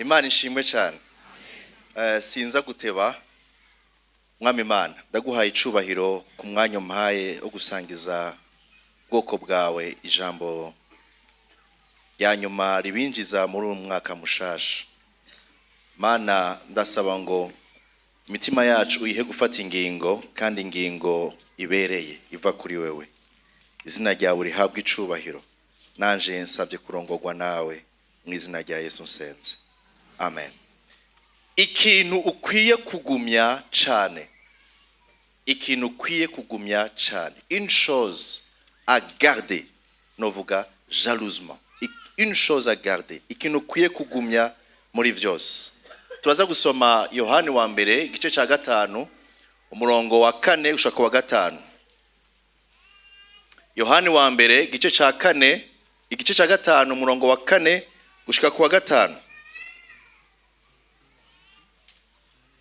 Imana ishimwe cyane. Sinza guteba. Mwami Imana, ndaguhaye icubahiro ku mwanya umpaye wo gusangiza ubwoko bwawe ijambo rya nyuma ribinjiza muri uyu mwaka mushasha. Mana, ndasaba ngo imitima yacu uyihe gufata ingingo, kandi ingingo ibereye iva kuri wewe. Izina ryawe rihabwe icubahiro. Nanje nsabye kurongorwa nawe. Mu izina rya Yesu nsenze, amen. Ikintu ukwiye kugumya cane, ikintu ukwiye kugumya cane, une chose à garder, novuga jalousement, une chose à garder, ikintu ukwiye kugumya muri vyose. Turaza gusoma Yohani wa mbere, igice cya 5, umurongo wa 4 ushaka wa 5. Yohani wa mbere, igice cya 4, igice cya 5, umurongo wa 4 gushika ku wa 5.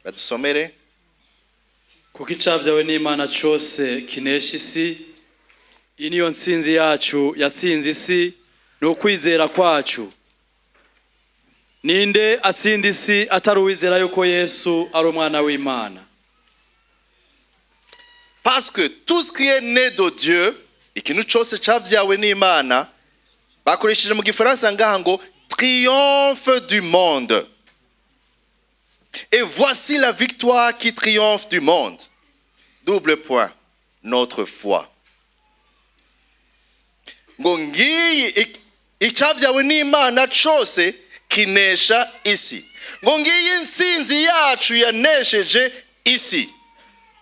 Badusomere. Kuko icavyawe n'Imana cose kinesha isi. Iyi niyo ntsinzi yacu yatsinze isi, ni ukwizera kwacu. Ninde atsinda isi atari uwizera yuko Yesu ari umwana w'Imana? Parce que tout ce qui est né de Dieu, ikintu cyose cyavyawe n'Imana, bakoresheje mu gifaransa ngaha ngo triomphe du monde. Et voici la victoire qui triomphe du monde, double point, notre foi. Ngo ngiyi icyavyawe n'Imana cose kinesha isi. Ngo ngiyi intsinzi yacu yanesheje isi.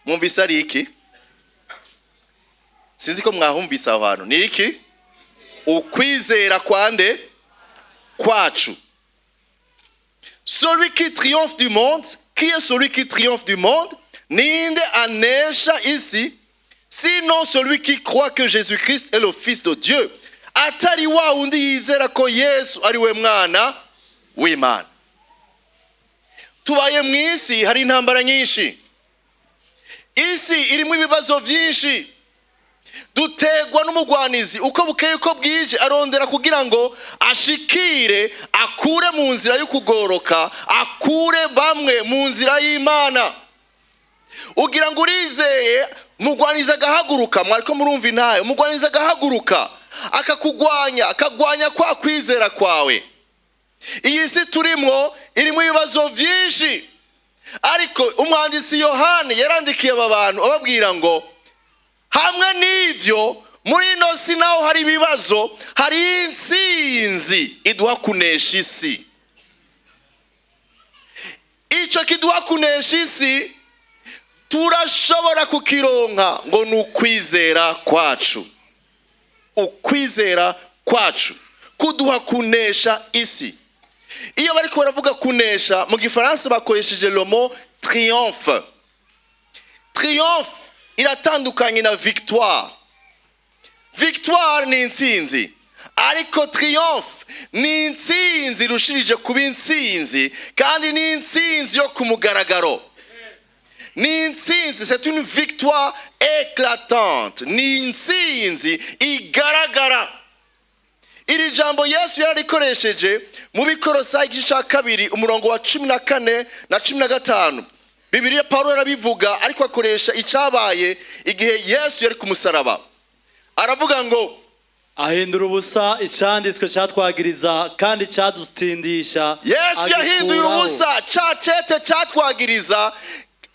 Mwumvise ari iki? Sinzi ko mwahumvise aho hantu. Ni iki? Ukwizera kwande? Kwacu. Celui qui triomphe du monde, qui est celui qui triomphe du monde? Ninde anesha isi, sinon celui qui croit que Jésus-Christ est le Fils de Dieu? Atari wa wundi yizera ko Yesu ari we mwana w'Imana. Tubaye mu isi hari intambara nyinshi, isi irimo ibibazo byinshi, dutegwa n'umugwanizi uko bukeye uko bwije, arondera kugira ngo ashikire, akure mu nzira yo kugoroka, akure bamwe mu nzira y'Imana. Ugira ngo urizeye, umugwanizi agahaguruka. Mwariko murumva intayo. Umugwanizi agahaguruka, akakugwanya, akagwanya kwa kwizera kwawe. Iyi si turimwo irimo ibibazo byinshi, ariko umwanditsi Yohani yarandikiye aba bantu ababwira ngo hamwe n'ivyo, muri ino si naho hari ibibazo, hari intsinzi iduha kunesha isi. Ico kiduha kunesha isi turashobora kukironka, ngo ni ukwizera kwacu. Ukwizera kwacu kuduha kunesha isi. Iyo bariko baravuga kunesha, mu gifaransa bakoresheje le mot triomphe. Triomphe iratandukanye na victoire. Victoire ni intsinzi, ariko triomphe ni intsinzi irushirije kuba intsinzi, kandi ni intsinzi yo ku mugaragaro, ni intsinzi, c'est une victoire éclatante, ni intsinzi igaragara. Iri jambo Yesu yararikoresheje mu Bikorosayi, igice cya 2, umurongo wa 14 na 15. Bibiliya, Pawulo arabivuga, ariko akoresha icyabaye igihe Yesu yari ku musaraba. Aravuga ngo ahindura ubusa icanditswe cyatwagiriza kandi cyadutindisha. Yesu yahinduye agikuraho. ubusa ca cete cyatwagiriza,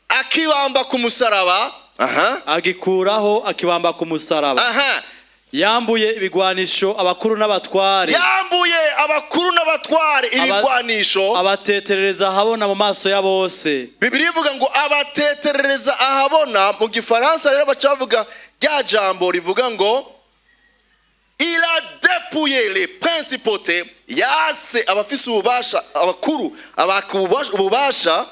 akibamba ku musaraba. Aha. Agikuraho, akibamba ku musaraba. Yambuye ibigwanisho abakuru n'abatware. Yambuye abakuru n'abatware ibigwanisho. Abateterereza ahabona mu maso ya bose. Bibiliya ivuga ngo abateterereza ahabona. Mu gifaransa rero baca bavuga rya jambo rivuga ngo il a dépouillé les principautés, yase abafise ububasha, abakuru, abaka ububasha.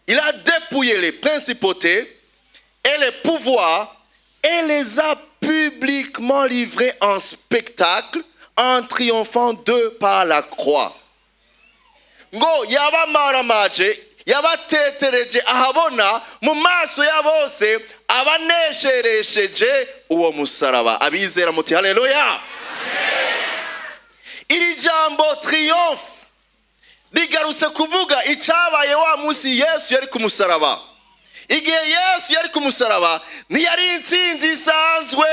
Il a dépouillé les principautés et les pouvoirs et les a publiquement livrés en spectacle en triomphant d'eux par la croix. Ngo yabamaramaje, yabatetereje ahabona mu maso ya bose, abanesheresheje uwo musaraba. Abizera muti haleluya. Iri jambo triomphe Rigarutse kuvuga icyabaye wa munsi Yesu yari ku musaraba. Igihe Yesu yari ku musaraba, ntiyari intsinzi isanzwe,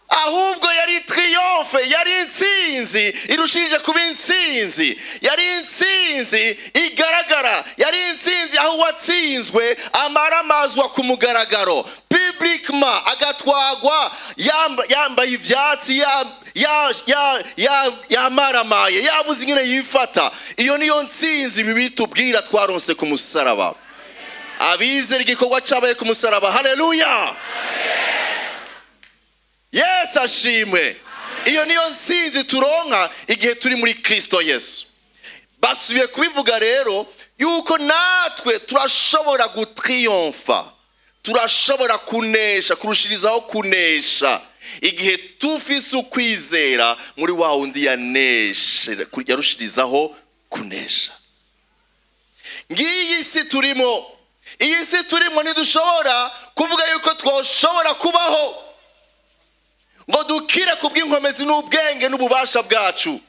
ahubwo yari triomphe, yari intsinzi irushije kuba intsinzi, yari intsinzi igaragara, yari intsinzi aho uwatsinzwe amaramazwa ku mugaragaro, publiquement, agatwagwa yambaye ibyatsi, yamaramaye, yabuze ingene yifata. Iyo niyo ntsinzi Bibiliya itubwira twaronse ku musaraba. Abizera igikorwa cyabaye ku musaraba, haleluya, Yesu ashimwe. Iyo niyo ntsinzi turonka igihe turi muri Kristo Yesu. Basubiye kubivuga rero yuko natwe turashobora gutriyomfa, turashobora kunesha, kurushirizaho kunesha, igihe tufise ukwizera muri wa wundi yaneshe, yarushirizaho kunesha. Ngiyi si turimo, iyi si turimo, ntidushobora kuvuga yuko twoshobora kubaho ngo dukire ku bw'inkomezi n'ubwenge n'ububasha bwacu,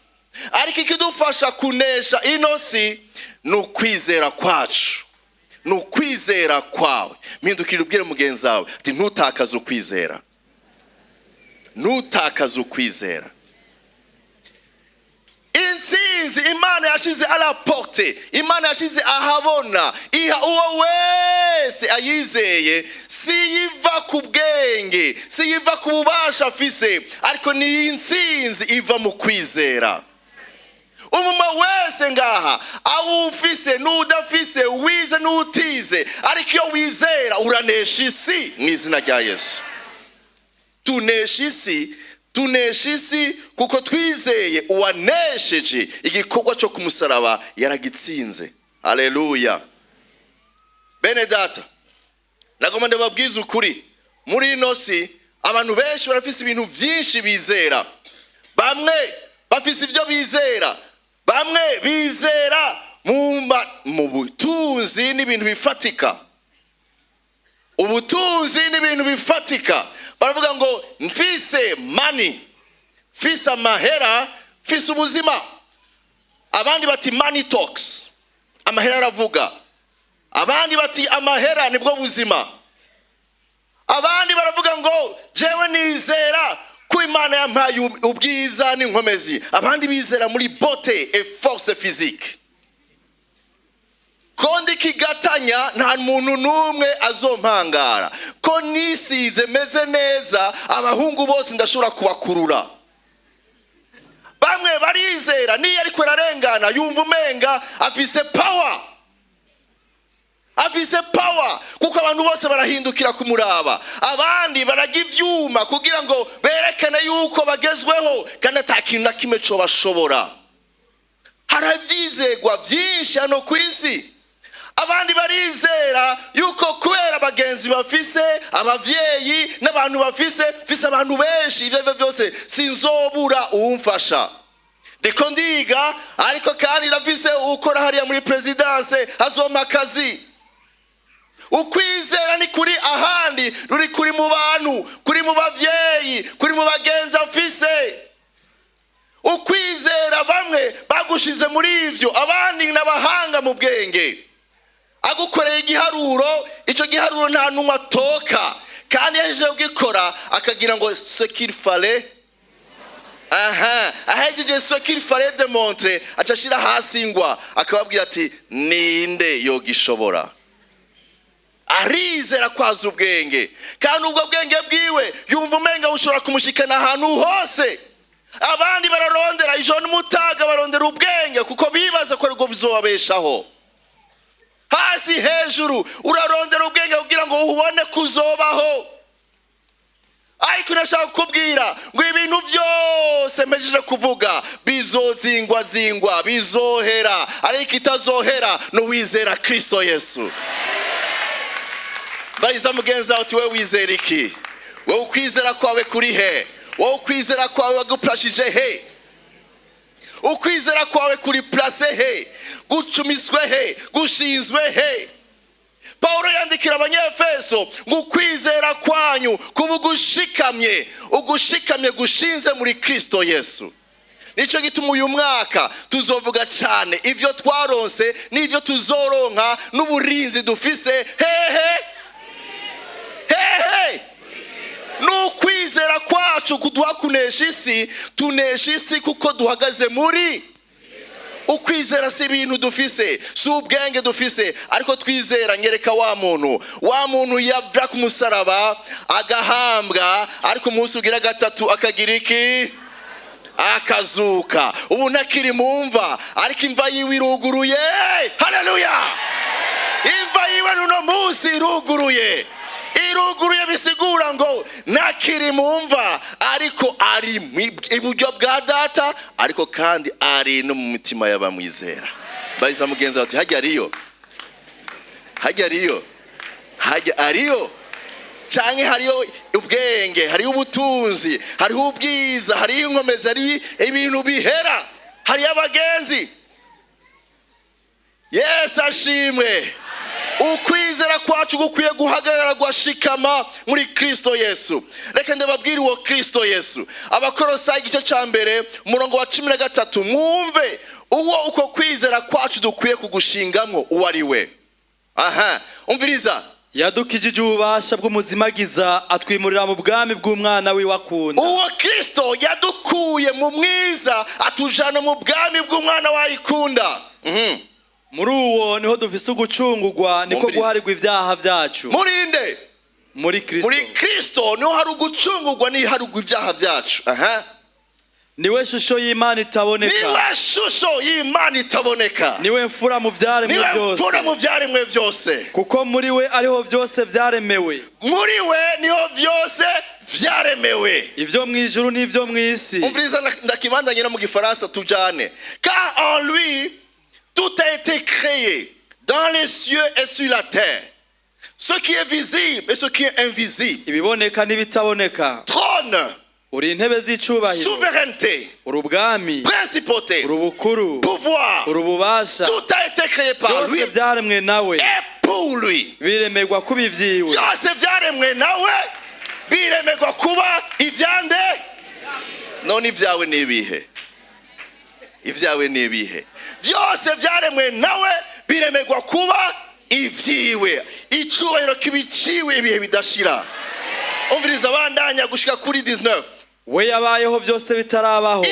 ariko ikidufasha kunesha ino si ni ukwizera kwacu, ni ukwizera kwawe. Mpindukira ubwire mugenzi wawe ati: "Ntutakaze ukwizera, ntutakaze ukwizera." Intsinzi Imana yashize à la portée, Imana yashize ahabona, iha uwo wese ayizeye, si yiva ku bwenge, si yiva ku bubasha afise, ariko ni intsinzi iva mu kwizera. Umuma wese ngaha, awufise n'udafise, wize n'utize, ariko iyo wizera uranesha isi mu izina rya Yesu. Tunesha isi, tunesha isi kuko twizeye uwanesheje. Igikorwa cyo kumusaraba yaragitsinze. Haleluya. Bene data, nagomba ndababwiza ukuri: muri ino si abantu benshi barafise ibintu byinshi bizera. Bamwe bafise ibyo bizera, bamwe bizera mu butunzi n'ibintu bifatika, ubutunzi n'ibintu bifatika. Baravuga ngo mfise money, mfise amahera, mfise ubuzima. Abandi bati "Money talks", amahera aravuga. Abandi bati amahera nibwo buzima. Abandi baravuga ngo jewe nizera ko Imana yampaye ubwiza n'inkomezi. Abandi bizera muri beauté et force physique, ko ndi kigatanya, nta muntu n'umwe azompangara, ko nisize meze neza, abahungu bose ndashobora kubakurura. Bamwe barizera niyo ariko ararengana yumva umenga afise power, afise power kuko abantu bose barahindukira kumuraba. Abandi barajya ivyuma kugira ngo berekane yuko bagezweho, kandi ata kintu na kimwe co bashobora. Hari ivyizegwa vyinshi hano ku isi. Abandi barizera yuko kubera abagenzi bafise, abavyeyi n'abantu bafise, mfise abantu benshi, ivyo arivyo byose sinzobura uwumfasha. Ndiko ndiga, ariko kandi ndafise ukora hariya muri présidence, azompa akazi. Ukwizera ni kuri ahandi, ruri kuri mu bantu, kuri mu bavyeyi, kuri mu bagenzi afise. Ukwizera bamwe bagushize muri ivyo, abandi n'abahanga mu bwenge. Agukoreye igiharuro, icyo giharuro nta n'umwe atoka, kandi yahejeje kugikora akagira ngo "ce qu'il fallait". Aha ahejeje "ce qu'il fallait démontrer", aca ashira hasi ingwa, akababwira ati: "Ninde yogishobora?" Arizera kwaza ubwenge, kandi ubwo bwenge bwiwe yumva umenga bushobora kumushikana ahantu hose. Abandi bararondera ijoro n'umutaga, barondera ubwenge kuko bibaza ko aribwo bizobabeshaho. Hasi hejuru urarondera ubwenge kugira ngo ubone kuzobaho, ariko ndashaka kukubwira ngo ibintu byose mpejeje kuvuga bizozingwazingwa, bizohera, ariko itazohera ni uwizera Kristo Yesu. Bariza mugenzi wawe uti: "We wizera iki? Wowe ukwizera kwawe kuri he? Wowe ukwizera kwawe wagupurashije he? Ukwizera kwawe kuri placé he? Gucumiswe he? Gushinzwe he?" Pawulo yandikira Abanyefeso ngo ukwizera kwanyu kuba ugushikamye, ugushikamye gushinze muri Kristo Yesu. Nicyo gituma uyu mwaka tuzovuga cyane ibyo twaronse n'ibyo tuzoronka n'uburinzi dufise hehe hehe. N'ukwizera kwacu kuduha kunesha isi. Tunesha isi kuko duhagaze muri ukwizera. Si ibintu dufise, si ubwenge dufise, ariko twizera. Nyereka wa muntu, wa muntu yava ku musaraba agahambwa, ariko umunsi ugira gatatu akagira iki? Akazuka. Ubu ntakiri mu mva, ariko imva yiwe iruguruye. Haleluya! Imva yiwe n'uno munsi iruguruye, iruguruye. Bisigura ngo ntakiri mu mva, ariko ari iburyo bwa Data, ariko kandi ari no mu mitima y'abamwizera. Bariza mugenzi wawe ati: "Hajya ariyo, hajya ariyo, hajya ariyo." Canke hariyo ubwenge, hariho ubutunzi, hariho ubwiza, hariho inkomezi, hariho ibintu bihera, hariho abagenzi. Yesu ashimwe. Ukwizera kwacu gukwiye guhagarara, gushikama muri Kristo Yesu. Reka ndababwire uwo Kristo Yesu. Abakorosayi igice cya mbere, umurongo wa 13. Mwumve uwo uko kwizera kwacu dukwiye kugushingamwo uwo ari we. Aha, umviriza. Yadukijije ububasha bw'umuzimagiza, atwimurira mu bwami bw'umwana wiwe akunda. Uwo Kristo yadukuye mu mwiza, atujana mu bwami bw'umwana wayikunda. Muri uwo niho dufise ugucungurwa, niko Mwumvirize. guharirwa ibyaha byacu. Murinde? Muri Kristo. Muri Kristo niho hari ugucungurwa, niharugwa ibyaha byacu. Aha. Niwe shusho y'Imana itaboneka. Niwe shusho y'Imana itaboneka. Niwe mfura mu byaremwe Niwe byose. mfura mu byaremwe byose. Kuko muri we ariho byose byaremewe. Muri we niho byose vyaremewe. Ibyo mu ijuru n'ibyo mu isi. Umviriza, ndakibandanye no mu Gifaransa, tujane. Car en lui tout a été créé dans les cieux et sur la terre, ce qui est visible et ce qui est invisible, Ibiboneka n'ibitaboneka. trône, Uri intebe z'icubahiro. souveraineté, Uri ubwami. principauté, Uri ubukuru. pouvoir. Uri ububasha. Tout a été créé par lui Byose byaremwe nawe. et pour lui. Biremerwa kuba ibyiwe. Byose byaremwe nawe, biremerwa kuba ibyande. None ibyawe ni ibihe? Ibyawe ni ibihe? Byose byaremwe nawe, biremerwa kuba ibyiwe. Icyubahiro kibiciwe ibihe bidashira. Umviriza, abandanya gushika kuri 19. We yabayeho byose bitarabaho.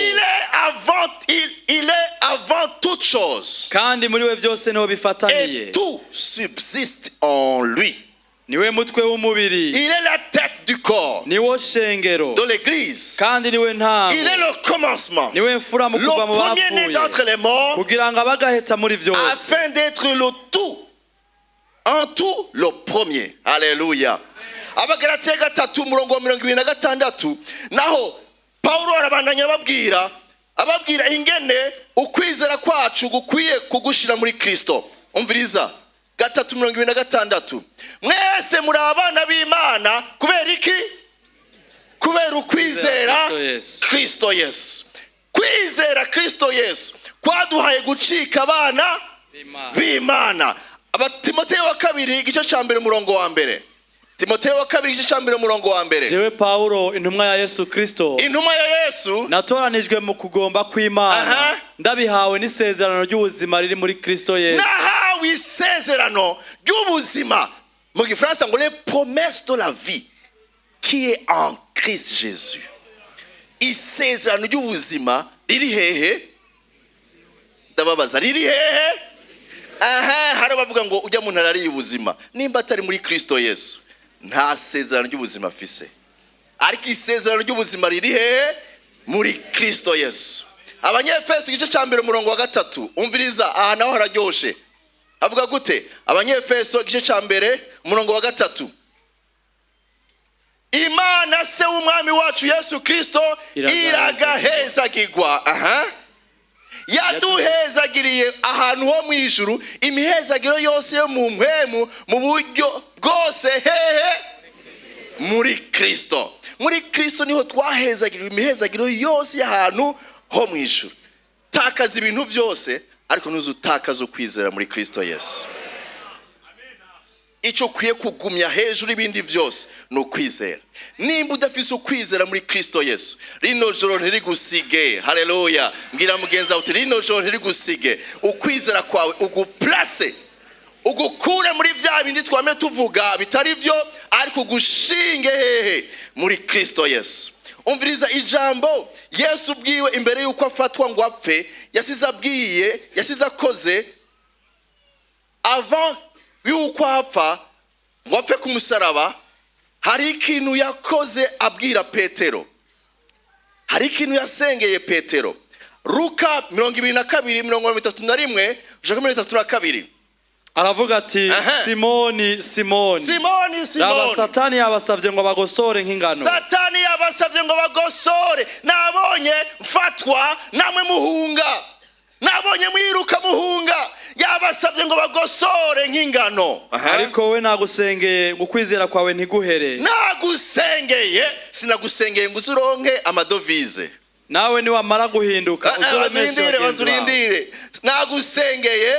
Il est avant toute chose Kandi muri we byose niho bifataniye. et tout subsiste en lui. Niwe mutwe w'umubiri. Il est la tête du corps Niwo shengero. de l'église. Kandi niwe ntango. Il est le commencement, Niwe mfura mu le kuva mu premier-né bapfuye, d'entre les morts, kugira ngo abagaheta muri byose. afin d'être le tout, en tout le premier. Alléluia. Abagalatiya 3, umurongo wa 26, naho Pawulo arabandanya ababwira ingene ukwizera kwacu gukwiye kugushira muri Kristo. Umviriza, 3:26: "Mwese muri abana b'Imana." Kubera iki? Kubera ukwizera Kristo Yesu. Kristo Yesu. Kwizera Kristo Yesu kwaduhaye gucika abana b'Imana. Abatimoteyo wa kabiri igice cya mbere, umurongo wa mbere. Timoteyo wa kabiri igice cya mbere, umurongo wa mbere. Jewe Pawulo, intumwa ya Yesu Kristo, Intumwa ya Yesu. natoranijwe mu kugomba kw'Imana, ndabihawe n'isezerano ry'ubuzima riri muri Kristo Yesu. Nahawe isezerano ry'ubuzima, mu Gifaransa ngo les promesses de la vie qui est en Christ Jésus. Isezerano ry'ubuzima riri hehe? Ndababaza, riri hehe? Aha hari abavuga ngo ujya muntu arariye ubuzima. Nimba atari muri Kristo Yesu, nta sezerano ry'ubuzima afise. Ariko isezerano ry'ubuzima riri hehe? Muri Kristo Yesu. Abanyefeso igice cya mbere, umurongo wa 3. Umviriza, aha naho hararyoshe. Avuga gute? Abanyefeso igice cya mbere, umurongo wa 3: "Imana Se w'Umwami wacu Yesu Kristo iragahezagirwa." Aha, yaduhezagiriye ahantu ho mu ijuru imihezagiro yose yo mu mpwemu mu buryo bwose. Hehe? Muri Kristo. Muri Kristo niho twahezagiriwe imihezagiro yose y'ahantu ho mu ijuru. Takaza ibintu byose, ariko ntuze utakaza ukwizera muri Kristo Yesu. Icyo ukwiye kugumya hejuru y'ibindi byose ni ukwizera. Nimba udafise ukwizera muri Kristo Yesu, rino joro ntirigusige. Haleluya! Mbwira mugenzi wawe uti: "Rino joro ntirigusige." Ukwizera kwawe uguplace, ugukure muri bya bindi twame tuvuga bitari byo, ariko ugushinge hehe? Muri Kristo Yesu. Umviriza ijambo Yesu ubwiwe imbere y'uko afatwa ngo apfe yasize abwiye, yasize akoze avant y'uko apfa ngo apfe ku musaraba. Hari ikintu yakoze abwira Petero, hari ikintu yasengeye Petero. Luka 22, 31 gushika 32. Aravuga ati: "Simoni, Simoni, Simoni, raba, Simoni, Satani yabasabye ngo abagosore nk'ingano." Satani yabasabye ngo bagosore. Nabonye mfatwa namwe muhunga, nabonye mwiruka muhunga. Yabasabye ngo bagosore nk'ingano. "Ariko wowe nagusengeye ngo ukwizera kwawe ntiguhere." Nagusengeye, sinagusengeye ngo uze uronke amadovize. "Nawe niwamara guhinduka, uzuremeshe Banza urindire, bagenzi banza bawe." urindire. Nagusengeye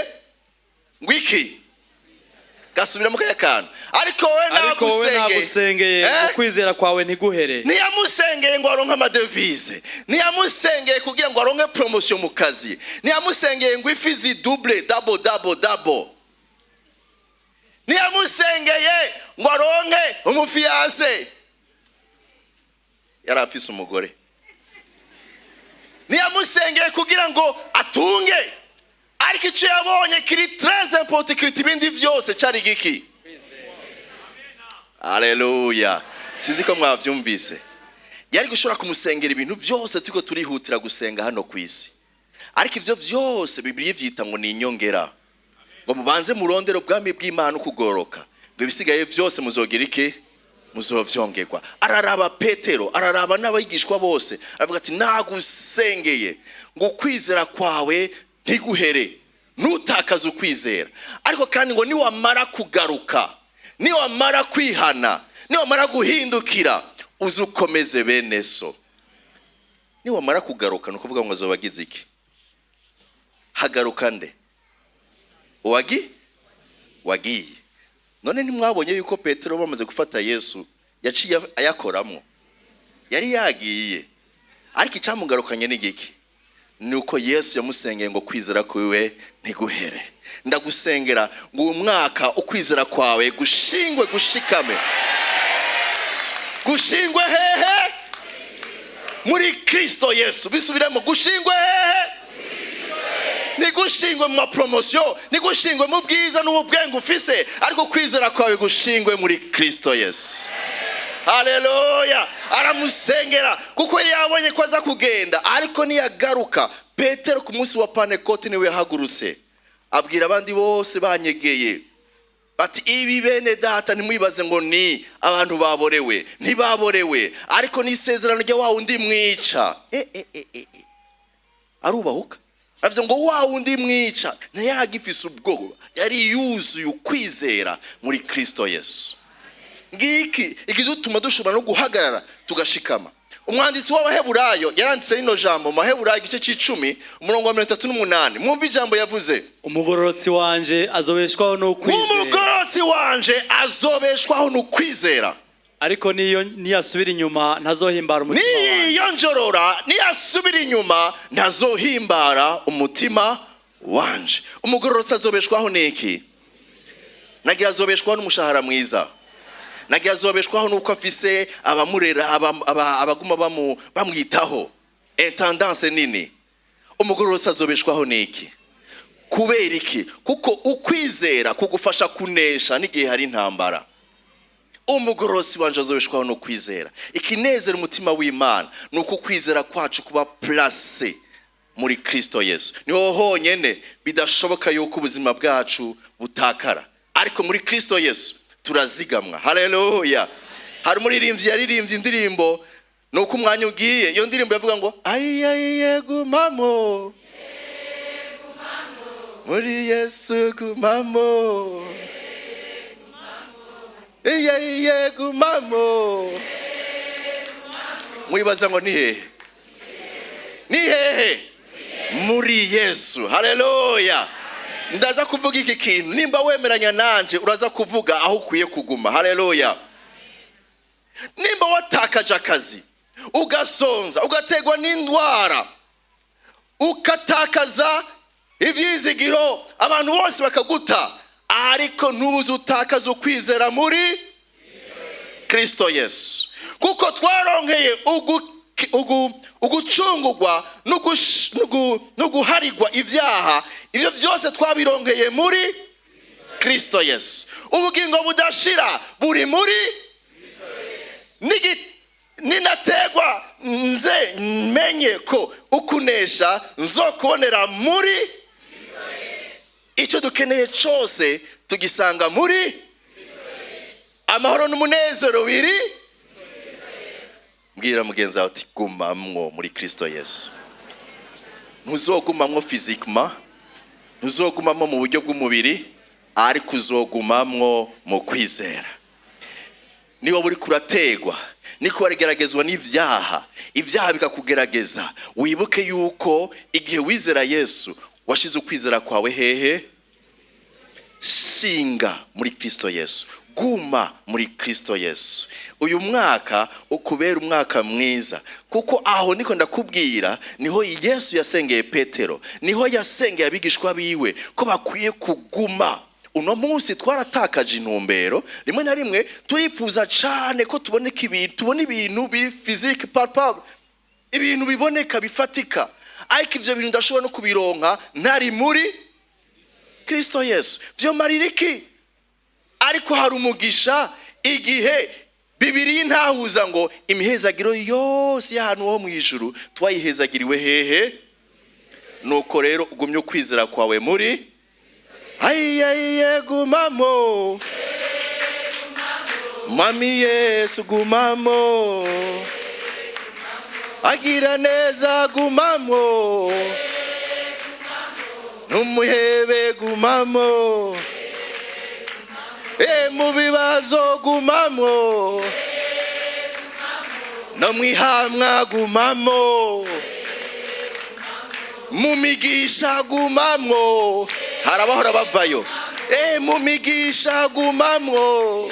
ngo iki? Gasubira mu kaya kantu. Ariko wowe "Ariko wowe nagusengeye nagusengeye Eh? ngo ukwizera kwawe ntiguhere." Ntiyamusengeye ngo aronke amadevize, ntiyamusengeye kugira ngo aronke promotion mu kazi, ntiyamusengeye ngo ifi zidouble, double, double, double, ntiyamusengeye ngo aronke umufiancé, yari afise umugore, ntiyamusengeye kugira ngo atunge. Ariko icyo yabonye kiri très important kiruta ibindi byose cyari giki? Aleluya! Sinzi ko mwabyumvise. Yari gushobora kumusengera ibintu byose turiko turihutira gusenga hano ku isi, ariko ibyo byose Bibiliya ibyita ngo ni inyongera, ngo mubanze murondere ubwami bw'Imana ukugoroka, ngo ibisigaye byose muzogira iki? Muzovyongerwa. Araraba Petero, araraba n'abigishwa bose, aravuga ati: "Nagusengeye ngo ukwizera kwawe ntiguhere, ntutakaze ukwizera. Ariko kandi ngo niwamara kugaruka, niwamara kwihana, niwamara guhindukira, uze ukomeze bene so." Niwamara kugaruka, ni ukuvuga ngo azoba agize iki? Hagaruka nde? Uwagi wagiye. None ntimwabonye yuko Petero bamaze gufata Yesu yaciye ayakoramo? Yari yagiye, ariko icyamugarukanye ni giki? Ni uko Yesu yamusengeye ngo kwizera kwiwe ntiguhere. Ndagusengera ngo uyu mwaka ukwizera kwawe gushingwe, gushikame. Gushingwe hehe? Muri Kristo Yesu. Bisubiremo: gushingwe hehe? Ntigushingwe mu mapromotion, ntigushingwe mu bwiza n'ubwenge ufise, ariko kwizera kwawe gushingwe muri Kristo Yesu. Haleluya! Aramusengera kuko yari yabonye ko aza kugenda, ariko niyagaruka. Petero ku munsi wa Pantekote niwe yahagurutse abwira abandi bose banyegeye bati: "Ibi, bene data, ntimwibaze ngo ni abantu baborewe. Ntibaborewe, ariko ni isezerano rya wa wundi mwica." E, e, e, e, e. Arubahuka aravuze ngo wa wundi mwica. Ntiyagifise ubwoba, yari yuzuye ukwizera muri Kristo Yesu. Ngiki ikidutuma dushobora no guhagarara tugashikama. Umwanditsi w'Abaheburayo yaranditse rino jambo mu Baheburayo igice c'10, umurongo wa 38. Mwumve ijambo yavuze: "Umugororotsi wanje azobeshwaho n'ukwizera." "Umugororotsi wanje azobeshwaho n'ukwizera." "Ariko niyo niyasubira inyuma, ntazohimbara umutima wanje." "Niyo njorora, niyasubira inyuma, ntazohimbara umutima wanje." Umugororotsi azobeshwaho n'iki? Nagira azobeshwaho n'umushahara mwiza, nagira azobeshwaho n'uko afise abamurera, abaguma bamwitaho, intendance nini. Umugororotsi azobeshwaho n'iki? Kubera iki? Kuko ukwizera kugufasha kunesha n'igihe hari intambara. Umugororotsi wanje azobeshwaho no kwizera. Ikinezera umutima w'Imana ni uko ukwizera kwacu kuba placé muri Kristo Yesu. Niho honyene bidashoboka yuko ubuzima bwacu butakara, ariko muri Kristo Yesu turazigamwa. Haleluya! Hari umuririmbyi yaririmbye indirimbo, ni uko umwanya ugiye. Iyo ndirimbo yavuga ngo: "Ayiyayiye, gumamo muri Yesu, gumamo, iye gumamo." Mwibaza ngo ni hehe? Ni hehe? Muri Yesu. Haleluya! Ndaza kuvuga iki kintu, nimba wemeranya nanje uraza kuvuga aho ukwiye kuguma. Haleluya. Nimba watakaje akazi, ugasonza, ugategwa n'indwara, ukatakaza ivyizigiro, abantu bose bakaguta, ariko ntuze utakaze ukwizera muri Kristo Yesu, kuko twaronkeye ugucungurwa n'uguharigwa ibyaha. Ibyo byose twabironkeye muri Kristo Yesu. Ubugingo budashira buri muri ninategwa nze menye ko ukunesha nzokubonera muri icyo dukeneye cyose tugisanga muri amahoro n'umunezero biri. Mbwira mugenzi wawe uti gumamwo muri Kristo Yesu. Ntuzogumamwo physiquement, ntuzogumamwo mu buryo bw'umubiri, ariko uzogumamwo mu kwizera. Niba uri kurategwa, niko warigeragezwa n'ibyaha, ibyaha bikakugerageza, wibuke yuko igihe wizera Yesu washize ukwizera kwawe hehe? Shinga muri Kristo Yesu, guma muri Kristo Yesu. Uyu mwaka ukubera umwaka mwiza, kuko aho niko ndakubwira niho Yesu yasengeye Petero, niho yasengeye abigishwa biwe ko bakwiye kuguma. Uno munsi twaratakaje intumbero, rimwe na rimwe turifuza cane ko tuboneka ibintu, tubona ibintu biri physique palpable, ibintu biboneka bifatika, ariko ivyo bintu ndashobora no kubironka ntari muri Kristo Yesu. Vyomarira iki? Ariko hari umugisha igihe Bibiliya intahuza ngo imihezagiro yose y'ahantu ho mu ijuru twayihezagiriwe hehe? Nuko rero ugumye ukwizera kwawe muri ayiye, gumamo Mwami Yesu, gumamo, agira neza, gumamo, ntumuhebe, gumamo, mu bibazo gumamo, no mwihamwa gumamo, mu migisha gumamwo. Harabahora bavayo. Mu migisha gumamwo,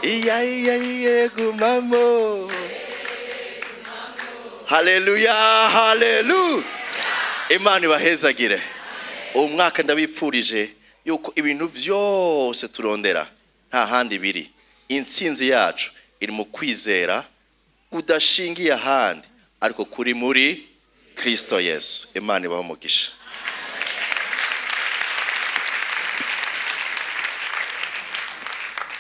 iya iya iya, gumamo. Haleluya, haleluya. Imana ibahezagire. Uwo mwaka ndabipfurije yuko ibintu byose turondera nta handi biri. Intsinzi yacu iri mu kwizera kudashingiye ahandi, ariko kuri muri Kristo Yesu. Imana ibahe umugisha.